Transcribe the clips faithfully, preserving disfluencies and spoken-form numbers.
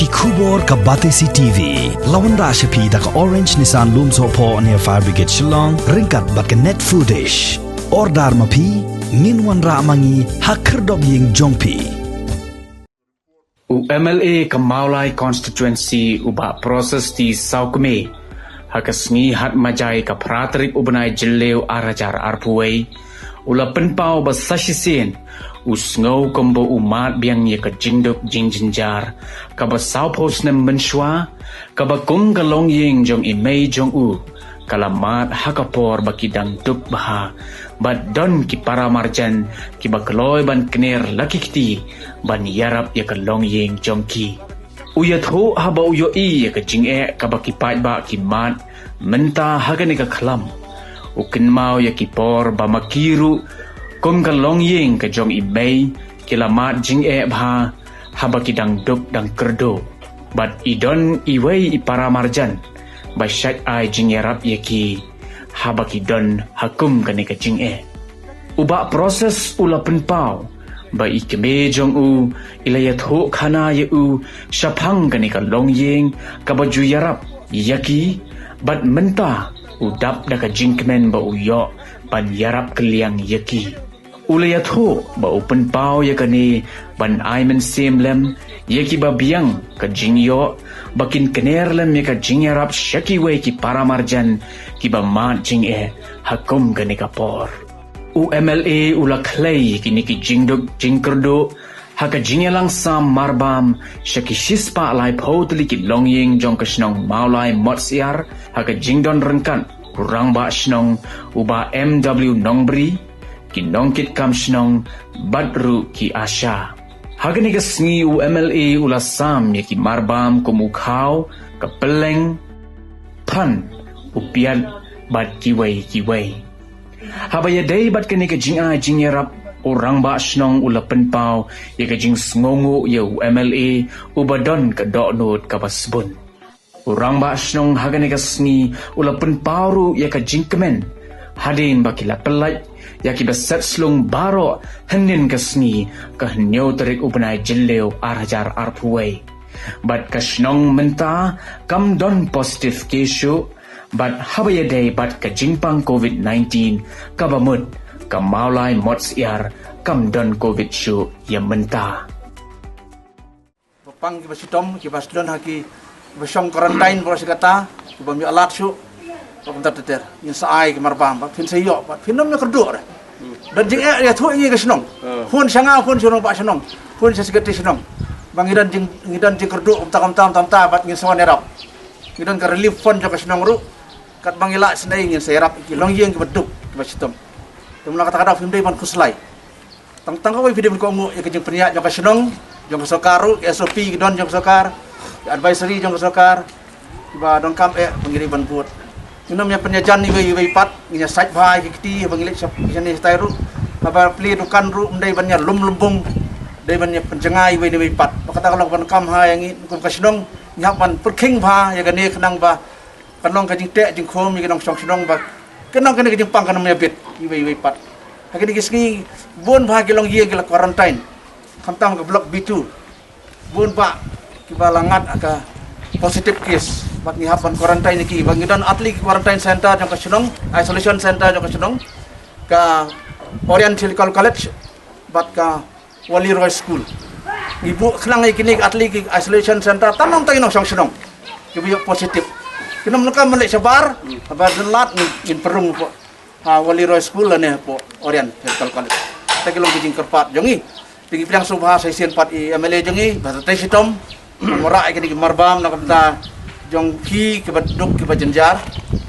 Khubor ka Batesi T V la wanrah sha phi da ka Orange Nissan Lumsohphoh near Fire Brigade Shillong, ryngkat bad ka Net Foodish. Order ma phi, ngin wanrah ma ngi ha khyrdop ïing jong phi. U M L A ka Mawlai Constituency u Bah Proses T Sawkmie, ha ka sngi Hadmajai ka phra tarik u bnai Jylliew ar hajar arphew wei, u la pynpaw ba sa shisien u sngew kumba u mad biang ïa ka jingduk jingjynjar kaba sawphew snem mynshuwa, kaba kum ka longïing jong i mei jong u ka la mad ha ka por ba ki dang duk bha, bad don ki paramarjan kiba kloi ban kner la ki kti ban ïarap ïa ka longïing jong ki. U ïathuh haba u ïohi ïa ka jingeh kaba ki paidbah ki mad mynta ha kane ka khlam. U kynmaw ïa ki por ba ma ki ruh kum ka longïing ka jong i mei ki la mad jingeh bha haba ki dang duk dang kyrduh. Bad i don iwei i paramarjan ba shait ai jingïarap ïa ki haba ki don ha kum kane ka jingeh. U Bah Proses u la pynpaw ba i kmie jong u i la ïathuh khana ïa u shaphang kane ka longïing kaba ju ïarap ïa ki, bad mynta u dap da ka jingkmen ba u ïoh ban ïarap kylliang ïa ki. U la ïathuh ba u pynpaw ïa kane ban ai mynsiem lem ïa kiba biang ka jingïoh ba kin kner lem ïa ka jingïarap sha kiwei ki paramarjan kiba mad jingeh ha kum kane ka por. U M L A u la khlei ïa kine ki jingduk jingkyrduh ha ka jingïalang sam marbam sha ki shispah laiphew tylli ki longïing jong ka shnong Mawlai Motsiar, ha ka jingdon ryngkat u Rangbah Shnong u Bah M W Nongbri, ki nongkitkam shnong bad ruh ki ASHA. Ha kane ka sngi u M L A u la sam ïa ki marbam kum u khaw, ka pylleng, phan, u piat bad kiwei kiwei. Haba ïadei bad kane ka jingai jingïarap, u Rangbah Shnong u la pynpaw ïa ka jingsngewnguh ïa u M L A uba don ka dohnud kaba sbun. U Rangbah Shnong ha kane ka sngi u la pynpaw ruh ïa ka jingkmen hadien ba ki la pyllait ïa kiba set slung baroh hynnin ka sngi, ka hynñiew tarik u bnai Jylliew ar hajar arphew wei. Bad ka shnong mynta kam don positive case shuh, bad haba ïadei bad ka jingpang covid nineteen kaba mut, ka Mawlai Motsiar kam don covid shuh ïa mynta. Ba pang kiba shitom, kiba sdon ha ki, kiba shong quarantine baroh shi katta, kiba ym ïoh lad shuh, ba kumta ter ter. Ngin sa ai ki marbam, ba phin sa ïoh, ba phin ym ïoh kyrduh re. Don jingeh ïathuh ïa ngi ka shnong. Phone sha nga, phone sha u Rangbah Shnong, phone sha secretary shnong. Ba ngi don jing, ngi don jingkyrduh kumta kumta kumta kumta, bad ngin sa wan ïarap. Ngi don ka relief fund jong ka shnong ruh. Katba ngi lah sngewbha ngin sa ïarap ïa ki longïing kiba duk, kiba shitom. Te mut na kata ka daw phim dei ban khuslai. Tang tang kawei phi dei ban kohnguh ïa ka jingpynïaid jong ka shnong, jong ka sorkar ruh, ki S O P ki don jong ka sorkar, ki advisory jong ka sorkar, kiba donkam eh ba ngi dei ban bud. Ngin ym ïa pynïajan iwei iwei pat, ngin ïa sait bha ïa ki kti, haba ngi leit shane shatai ruh. Haba plie dukan ruh ym dei ban ïa lum lumbung, dei ban ïa pynjngai iwei iwei pat. Ba kata ka long kaba donkam ha ïa ngi kum ka shnong, ngi hap ban pyrkhing bha ïa kane khnang ba kan long ka jingteh jingkhum ïa ki nongshong shnong ba kan long kane ka jingpang kan ym ïa bit iwei iwei pat. Ha kine ki sngi bun bha ki longïing ki la quarantine, khamtam ka Block B two. Bun bha kiba la ngat ha ka positive case, bad ngi hap ban quarantine ïa ki, bad ngi don atlei ki quarantine center jong ka shnong, isolation center jong ka shnong, ka Orient Theological College bad ka Wally Roy School. Ngi buh khnang ïa kine ki atlei ki isolation center, tang nangta ki nongshong shnong kiba ïoh positive. Kin ym donkam ban leit shabar, haba dang lad ngin, ngin pynrung hapoh, ha, Wally Roy School lane hapoh Orient Theological College. Kata ki long ki jingkyrpad jong ngi. Te ngi pdiang sngewbha sa shisien pat ïa i M L A jong ngi ba sa trei shitom, ban wanrah ïa kine ki marbam na ka bynta jong ki kiba duk kiba jynjar.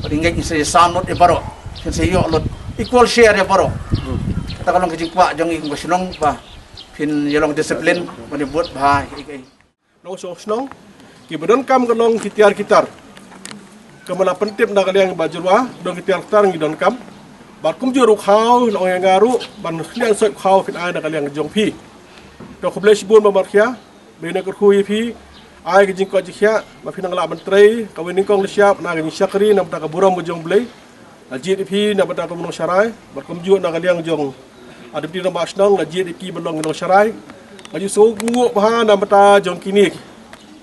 Bad ngi ngeit ngin sa ïasam lut ïa baroh, ngin sa ïoh lut equal share ïa baroh. Kata ka long ka jingkwah jong ngi kum ka shnong ba phin ïa long discipline ban ïa bud bha ïa kaei. Nongshong shnong kiba donkam ka long ki tiar ki tar. Kumba la pyntip na ka liang ba jyrwa, don ki tiar ki tar ngi donkam. Bad kumjuh ruh khaw, la ong ïa nga ruh ban khlieh soit khaw phin ai na ka liang jong phi. To khublei shibun ba markhia, ba ïa kyrkhu ïa phi, ai ka jingkoit jingkhiah ba phin nang lah ban trei kawei nyngkong lashai na ka jingshakri na ka bynta ka burom ka jong U Blei. Nga jied ïa phi na ka bynta kum u nongsharai, bad kumjuh na ka liang jong u Deputy Rangbah Shnong, nga jied ïa phi ban long u nongsharai. Nga ju sngewbha na ka bynta jong kine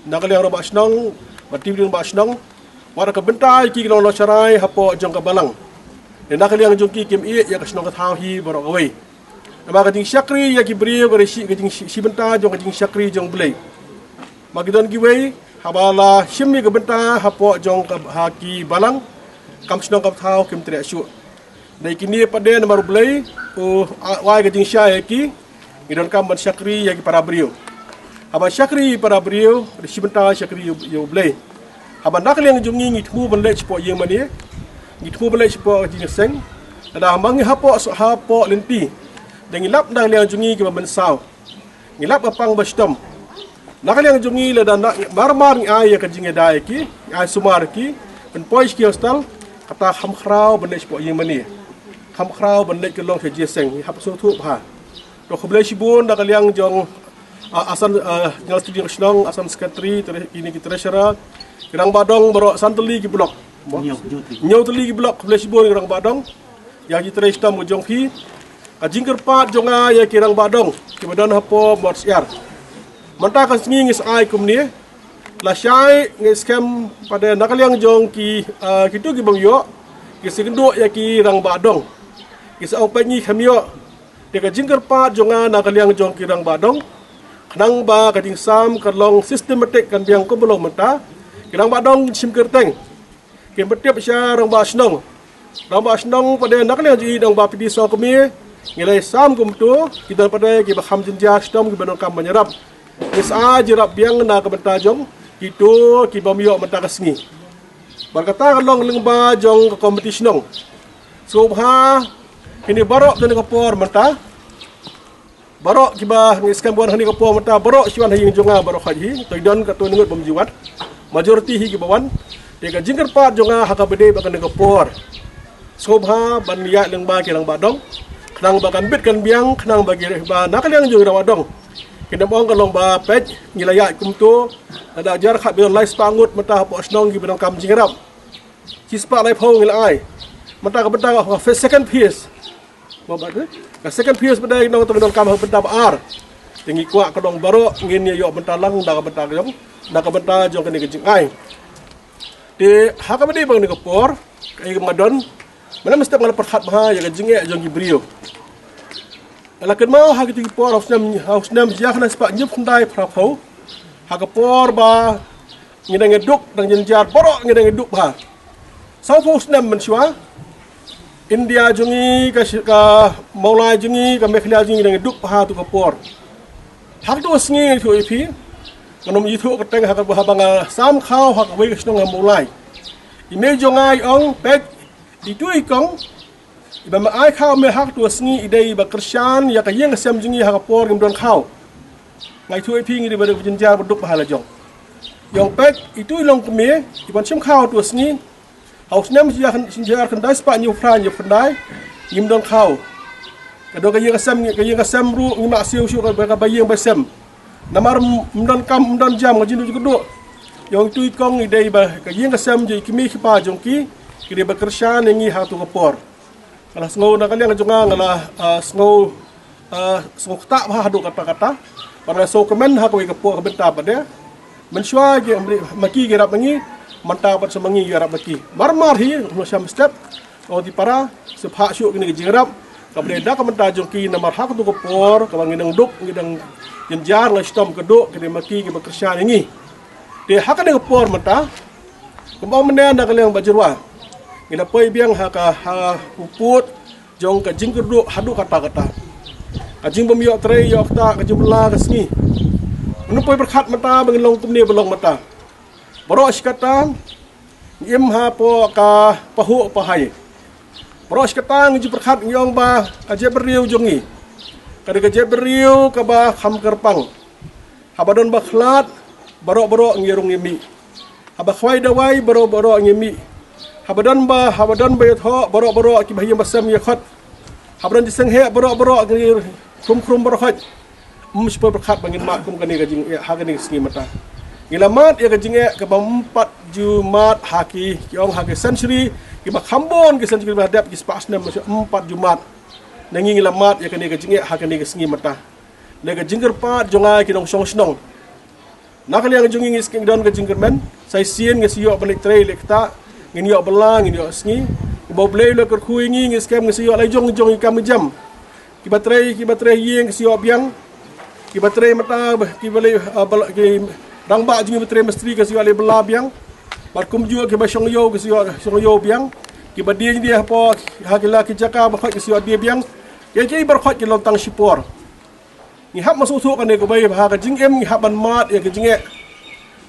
Na ka liang rangbah shnong, ba team rangbah shnong, wat ka bynta ïa ki ki long nongshakri hapoh jong ka balang. Te na ka liang jong ki kim ïeh ïa ka shnong ka thaw hi baroh kawei. Namar ka jingshakri ïa ki briew ka dei shi, ka jing shi, shi bynta jong ka jingshakri jong U Blei. Namar ki don kiwei, haba la shim ïa ka bynta hapoh jong ka, ha ki balang, kam shnong kam thaw kim treh shuh. Dei kine pat de namar U Blei u ai ka jingshai ïa ki, ngi donkam ban shakri ïa ki para briew. Haba shakri para briew, dei shi bynta shakri ïa U Blei. Haba na ka liang jong ngi ngi thmu ban leit shapoh ïing mane, ngi thmu ban leit shapoh jingïaseng. Lada haba ngi hapoh, hapoh lynti, dei ngi lap na ka liang jong ngi kiba mynsaw. Ngi lap ka pang ba shitom. Na ka liang jong ngi lada na, mar mar ngi ai ïa ka jingïada ïa ki, ngi ai sumar ïa ki, pynpoi sha ki hostel, kata kham khraw ban leit shapoh ïing mane. Kham khraw ban leit ka long sha jingïaseng, ngi hap sngewthuh bha. To khublei shibun na ka liang jong, ah, Assam, ah, General Secretary ka shnong, Assam Secretary, tre-, kine ki treasurer, ki rangbah dong baroh san tylli ki block. Hynñiew, hynñiew tylli. Hynñiew tylli ki block, khublei shibun ki rangbah dong. Ïa ki trei shitom ka jong phi. Ka jingkyrpad jong nga ïa ki rangbah dong kiba don hapoh Mawsyiar. Mynta ka sngi ngi sa ai kumne. Lashai ngi skhem pat de na ka liang jong ki, ah, kito ki bym ïoh, ki sa kynduh ïa ki rangbah dong. Ki sa ong peit ngi khlem ïoh. Te ka jingkyrpad jong nga na ka liang jong ki rangbah dong, khnang ba ka jingsam ka long systematic kan biang kumba long mynta. Ki rangbah dong shim kyrteng. Kim pat tip sha rangbah shnong. Rangbah shnong pat de na ka liang jong i dang ba phi dei sngewkmie. Ngi la sam kumto, ki don pat de kiba kham jynjar shitom kiba donkam ban ïarap. Ngi sa jyrap biang na ka bynta jong kito ki bym ïoh mynta ka sngi. Bad kata ka long lyngba jong ka komiti shnong. Sngewbha kine baroh kane ka por mynta. Baroh kiba ngi skhem wan ha kane ka por mynta baroh shu wan ha ïing jong nga baroh khoit hi. To i don katto katne ngut bym ju wan. Majority hi kiba wan. Te ka jingkyrpad jong nga ha kaba dei bad kane ka por, sngewbha ban ïaid lyngba ki rangbah dong, khnang ba kan bit kan biang, khnang ba ki, ba na ka liang jong ki rangbah dong kin ym ong ka long ba peit ngi la ïaid kumto. Lada jar khat ba don lai spah ngut mynta hapoh shnong kiba donkam jingïarap. Shi spah laiphew ngi la ai. Mynta ka bynta ka phase, second phase. Ba, ba, eh? Ka second phase pat de ngi nang tang donkam ha bynta ba ar. Te ngi kwah ka dong baroh ngin ïa ïoh bynta lang da ka bynta ka jong, da ka bynta jong kane ka jingai. Te ha kaba dei bad kane ka por, kaei kaba nga don, mynta mynstep nga la pyrkhat bha ïa ka jingeh jong ki briew. Nga la kynmaw ha kito ki por ha u snem, ha u snem shi hajar khyndai spah hynñiewphew khyndai phra phew. Ha ka por ba ngi dang ïaduk, dang jynjar baroh ngi dang ïaduk bha. Sawphew snem mynshuwa, India jong ngi, ka shi-, ka Mawlai jong ngi, ka Meghalaya jong ngi dang ïaduk bha ha tu ka por. Ha katu ka sngi nga ïathuh ïa phi, ngam ïathuh ka teng ha kaba, haba nga sam khaw ha kawei ka shnong ha Mawlai. I mei jong nga i ong, peit, itu i kong, iba me ai khaw me ha katu ka sngi i dei iba kyrshan ïa ka ïing ka sem jong ngi ha ka por ngim don khaw. Nga ïathuh ïa phi ngi dei ba dei ba jynjar ba duk bha la jong. I ong peit, itu i longkmie, iban shim khaw ha katu ka sngi. Ha u snem shi hajar khyn-, shi hajar khyndai spah hynñiewphew phra hynñiewphew khyndai, ngim don khaw. Ka don ka ïing ka sem, ka ïing ka sem ruh ngim ïoh siew shuh kaba, kaba ïing ba sem. Namar ym, ym don kam, ym don jam, ka jingduh jingkduh. I ong itu i kong i dei ba ka ïing ka sem jong ki kmie ki kpa jong ki, ki dei ba kyrshan ïa ngi ha tu ka por. Nga la sngew na ka liang jong nga, nga la, ah, sngew, ah, sngew ktah bha haduh katta katta. Bad nga sngewkmen ha kawei ka por ka bynta pat de. Mynshuwa ki, ma ki ki ïarap ma ngi, mynta pat sa ma ngi ki ïarap ma ki. Mar mar hi, nga sham step, nga ong te para, sngewbha shuh kine ki jingïarap. Kaba dei da ka bynta jong ki namar ha katu ka por, kaba ngi dang duk, ngi dang jynjar, ngi shitom kduh, kine ma ki kiba kyrshan ïa ngi. Te ha kane ka por mynta, kumba ong mynne na ka liang Bah Jyrwa, ngi la poi biang ha ka, ha u pud jong ka jingkyrduh haduh katta katta. Ka jingbym ïoh trei ïoh ktah, ka jingbylla ka sngi. Ngin poi pyrkhat mynta ba ngin long kumne ba long mynta. Baroh shi katta ngi im hapoh ka pahuh pahai. Baroh shi katta ngi ju pyrkhat ngi ong ba ka jaitbynriew jong ngi ka dei ka jaitbynriew kaba kham kyrpang. Haba don ba khlad, baroh baroh ngi rung ngi mih. Haba khwai dawai, baroh baroh ngi mih. Haba don ba, haba don ba ïathoh, baroh baroh kiba ha ïing ba sem ngi khot. Haba don jingïaseng heh, baroh baroh ngi khrum khrum baroh khoit. Ym shu poi pyrkhat ba ngin mad kum kane ka jingeh ha kane ka sngi mynta. Ngi la mad ïa ka jingeh kaba ym pat ju mad ha ki, ki ong ha ki century, kiba kham bun ki century ba dep ki spah snem ym pat ju mad. Na ngi ngi la mad ïa kane ka jingeh ha kane ka sngi mynta. Na ka jingkyrpad jong nga ki nongshong shnong. Na ka liang jong ngi ngi skhem don ka jingkyrmen, sa shisien ngi sa ïoh ban leit trei leit ktah, ngin ïoh bylla, ngin ïoh sngi. Kumba U Blei u la kyrkhu ïa ngi, ngi skhem ngi sa ïoh la jong jong ki kam jam. Kiba trei, kiba trei ïing ki sa ïoh biang. Kiba trei mynta, kiba lei, ah, bala, ki rangbah jong ngi ba trei mistri ki sa ïoh lei bylla biang. Bad kumjuh kiba shong ïew ki sa ïoh shong ïew biang. Kiba die jong die hapoh ha ki la ki jaka ba khoit ki sa ïoh die biang. Ïa ki ba khoit ki long tang shipor. Ngi hap ban sngewthuh kane kawei ba ha ka jingim ngi hap ban mad ïa ka jingeh.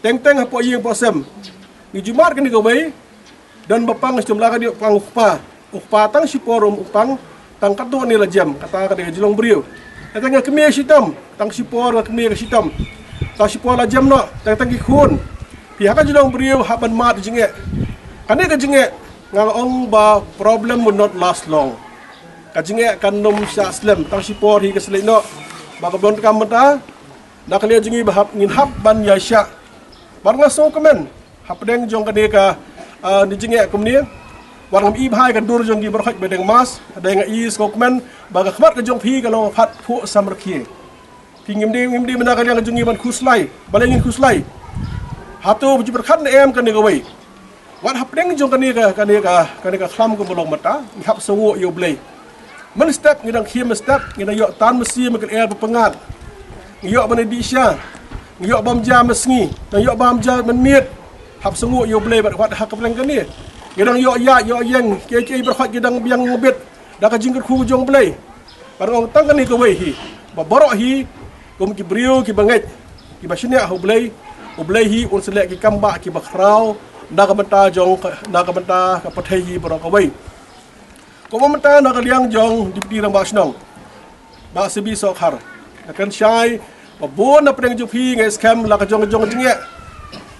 Teng teng hapoh ïing hapoh sem. Ngi ju mad kane kawei. Don ba pang shitom la ka dei pang u kpa. U kpa tang shipor um pang, tang katto ne la jem, kata ka dei ka jinglong briew. Tang ka kmie shitom, tang shipor ka kmie ka shitom. Tang shipor la jem noh, tang tang ki khun. Phi ha ka jinglong briew hap ban mad jingeh. Kane ka jingeh nga ong ba problem will not last long. Ka jingeh kan nym shah slem, tang shipor hi ka sleh noh. Ba ka blon kam mynta, na ka liang jong ngi ba hap ngin hap ban ïa shah. Bad nga sngewkmen hapdeng jong kane ka, ah, ni jingeh kumne. Wat ngam i bha ïa ka dur jong ki baroh ba deng mask, hynrei nga i sngewkmen ba ka khmat ka jong phi ka long phat phuh samrkhie. Phi ngim dei, ngim dei mynta ka liang ka jong ngi ban khuslai, balei ngin khuslai? Hato ba ju pyrkhat ne em kane kawei? Wat hapdeng jong kane ka, kane ka, kane ka khlam kaba long mynta, ngi hap sngewnguh ïa U Blei. Mynstep ngi dang khie mynstep, ngi dang ïoh tan mynsiem, ngi kynnoh ba pyngngad. Ngi ïoh ban dih sha. Ngi ïoh bam ja mynsngi. Dang ïoh bam ja mynmiet. Hap sngewnguh ïa U Blei bad wat ha ka pyrthei kane. Ngi dang ïoh ïa, ïoh ïeng, kiei kiei baroh ngi dang biang ngbit da ka jingkyrkhu jong U Blei. Bad nga ong tang kane kawei hi. Ba baroh hi, kum ki briew kiba ngeit, kiba shaniah ha U Blei, U Blei hi un sa leh ki kam bah kiba khraw na ka bynta jong ka, na ka bynta ka pyrthei hi baroh kawei. Kumba mynta na ka liang jong Deputy Rangbah Shnong, Bah Sibi Sohkhar, nga kren shai ba bun na pdeng jong phi nga skhem la ka jong ka jong ka jingeh.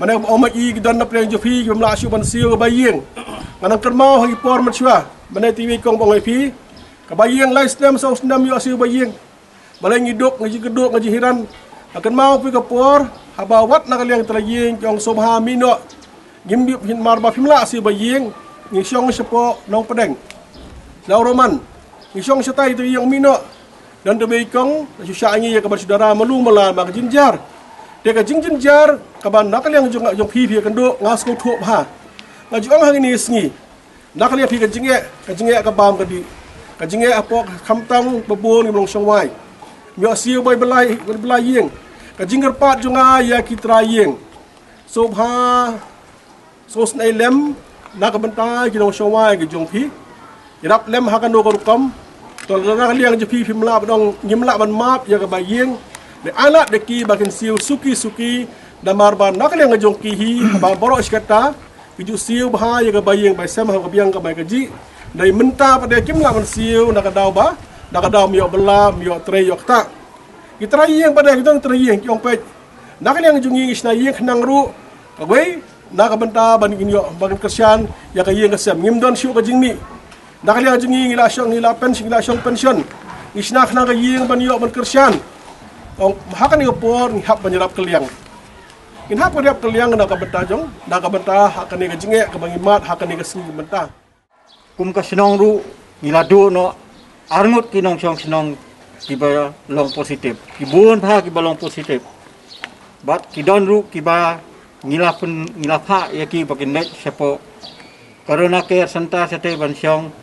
Mane ba ong ma i ki don na pdeng jong phi ki bym lah shuh ban siew ka bai ïing. Nga nang kynmaw ha ki por mynshuwa, mane te iwei kong ba ong ïa phi, ka bai ïing lai snem saw snem ïoh siew bai ïing. Balei ngi duk, ngi jingkyrduh, ngi jinghiran. Nga kynmaw phi ka por haba wat na ka liang trai ïing ki ong sngewbha mih noh. Ngim dei phin, mar ba phim lah siew bai ïing, ngi shong shapoh Nongpdeng, Nongruman. Ngi shong shatai trai ïing, mih noh. Don trai ïing kong la shu shah ngi ïa ka ban shu dara malu mala ma ka jingjynjar. Te ka jingjynjar kaba na ka liang jong, jong phi phi ïakynduh nga sngewthuh bha. Nga ju ong ha kine ki sngi, na ka liang phi ka jingeh, ka jingeh ka bam ka dih, ka jingeh hapoh khamtam ba bun ngi long shong wai. Ym ïoh siew bai bylla, bai bylla ïing. Ka jingkyrpad jong nga ïa ki trai ïing, sngewbha sngewsynei lem na ka bynta ki nongshong wai ki jong phi. Ïarap lem ha kano ka rukom. To lada na ka liang jong phi phim lah ban ong, ngim lah ban map ïa ka bai ïing, ne ai lad da ki ba kin siew suki suki. Namar ba na ka liang jong ki hi ba baroh shi katta ki ju siew bha ïa ka bai ïing bai sem ha ka biang ka bai ka jih. Hynrei mynta pat de kim lah ban siew na ka daw ba, na ka daw ym ïoh bylla, ym ïoh trei ïoh ktah. Ki trai ïing pat de ki don trai ïing ki ong peit, na ka liang jong ngi ngi shna ïing khnang ruh kawei na ka bynta ban kin ïoh, ban kin kyrshan ïa ka ïing ka sem, ngim don shuh ka jingmih. Na ka liang jong ngi ngi la shong, ngi la pension, ngi la shong pension. Ngi shna khnang ka ïing ban ïoh ban kyrshan. Ong ha kane ka por ngi hap ban ïarap kylliang. Ngin hap ban ïarap kylliang na ka bynta jong, na ka bynta ha kane ka jingeh kaba ngi mad ha kane ka sngi ka bynta. Kum ka shnong ruh ngi la duh noh arngut ki nongshong shnong kiba long positive, ki bun bha kiba long positive. Bad ki don ruh kiba ngi la pyn, ngi la phah ïa ki ba kin leit shapoh Corona Care Center shatei ban shong.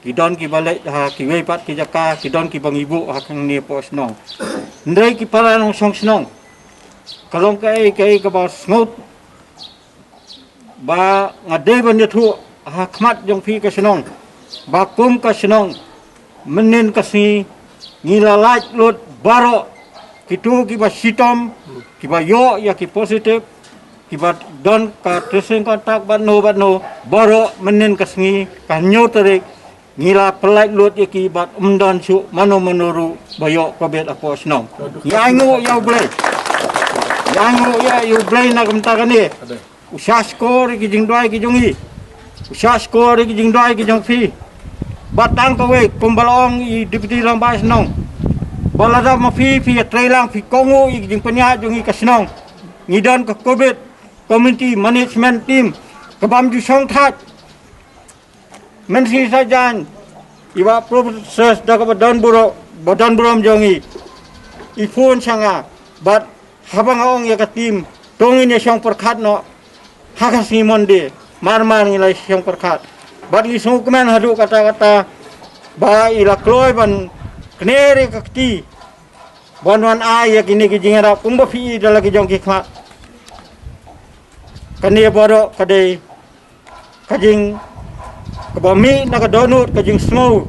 Ki don kiba leit ha kiwei pat ki jaka, ki don kiba ngi buh ha kane poh shnong. Hynrei ki para nongshong shnong, ka long kaei kaei kaba sngewt ba nga dei ban ïathuh ha khmat jong phi ka shnong, ba kum ka shnong mynnin ka sngi ngi la lait lut baroh kito kiba shitom, kiba ïoh ïa ki positive, kiba don ka tracing contact bad no bad no, baroh mynnin ka sngi ka hynñiew tarik ngi la pynlait lut ïa ki bad ym don shuh mano mano ruh ba ïoh covid hapoh shnong. Ngi ainguh ïa U Blei. Ngi ainguh ïa U Blei na ka bynta kane. U shah shkor ïa ki jingduwai ki jong ngi. U shah shkor ïa ki jingduwai ki jong phi. Bad tang kawei kumba la ong i Deputy Rangbah Shnong, ba lada ma phi phi ïatrei lang phi kohnguh ïa ki jingpynïaid jong ngi ka shnong, ngi don ka covid community management team ka bym ju shong thait. Mynshisha jan i Bah Professor da kaba don burom, ba don burom jong i, i phone sha nga bad Haba nga ong ïa ka team, to ngin ïa shong pyrkhat noh ha ka sngi Monday, mar mar ngi la shong pyrkhat. Bad ngi sngewkmen haduh katta katta ba i la kloi ban kner ïa ka kti ban wan ai ïa kine ki jingïarap kumba phi i da la ki jong ki khmat. Kane baroh ka dei ka jing kaba mih na ka dohnud ka jingsngew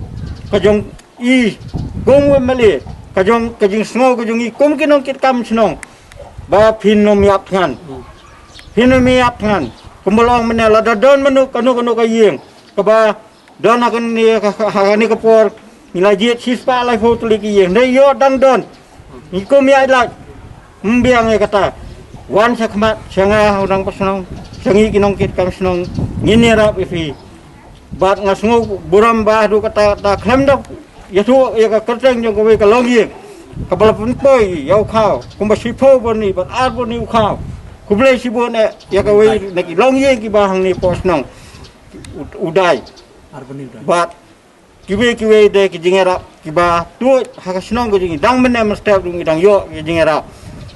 ka jong i kum u M L A, ka jong ka jingsngew ka jong i kum ki nongkitkam shnong ba phin ym ïap thngan. Phin ym ïap thngan. Kumba long mynne lada don mano kano kano ka ïing kaba don ha kane ka, ha kane ka por ngi la jied shispah laiphew tylli ki ïing. Dei ïoh dang don. Ngi kum ïa i lad. Ym biang ïa kata. Wan sha khmat sha nga ha u nongpynshnong, sha ngi ki nongkitkam shnong, ngin ïarap ïa phi. Bad nga sngew burom ba haduh katta katta khlem da ïathuh ïa ka kyrteng jong kawei ka longïing kaba la pynpoi ïa u khaw kumba shiphew byrni bad ar byrni u khaw. Khublei shibun eh ïa kawei na ki longïing kiba hangne poh shnong u, u Dai. Bad kiwei kiwei de ki jingïarap kiba tuid ha ka shnong ka jong ngi dang mynne mynstep ruh ngi dang ïoh ki jingïarap.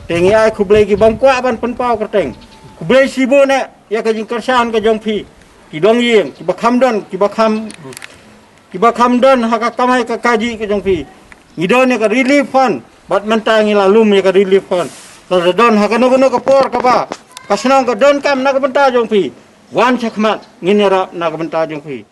Te ngi ai khublei ki bym kwah ban pynpaw kyrteng. Khublei shibun eh ïa ka jingkyrshan ka jong phi ki longïing kiba kham don kiba kham kiba kham don ha ka kamai ka kajih ka jong phi. Ngi don ïa ka relief fund bad mynta ngi la lum ïa ka relief fund. Lada don ha kano kano ka por kaba ka shnong ka donkam na ka bynta jong phi, wan sha khmat ngin ïarap na ka bynta jong phi.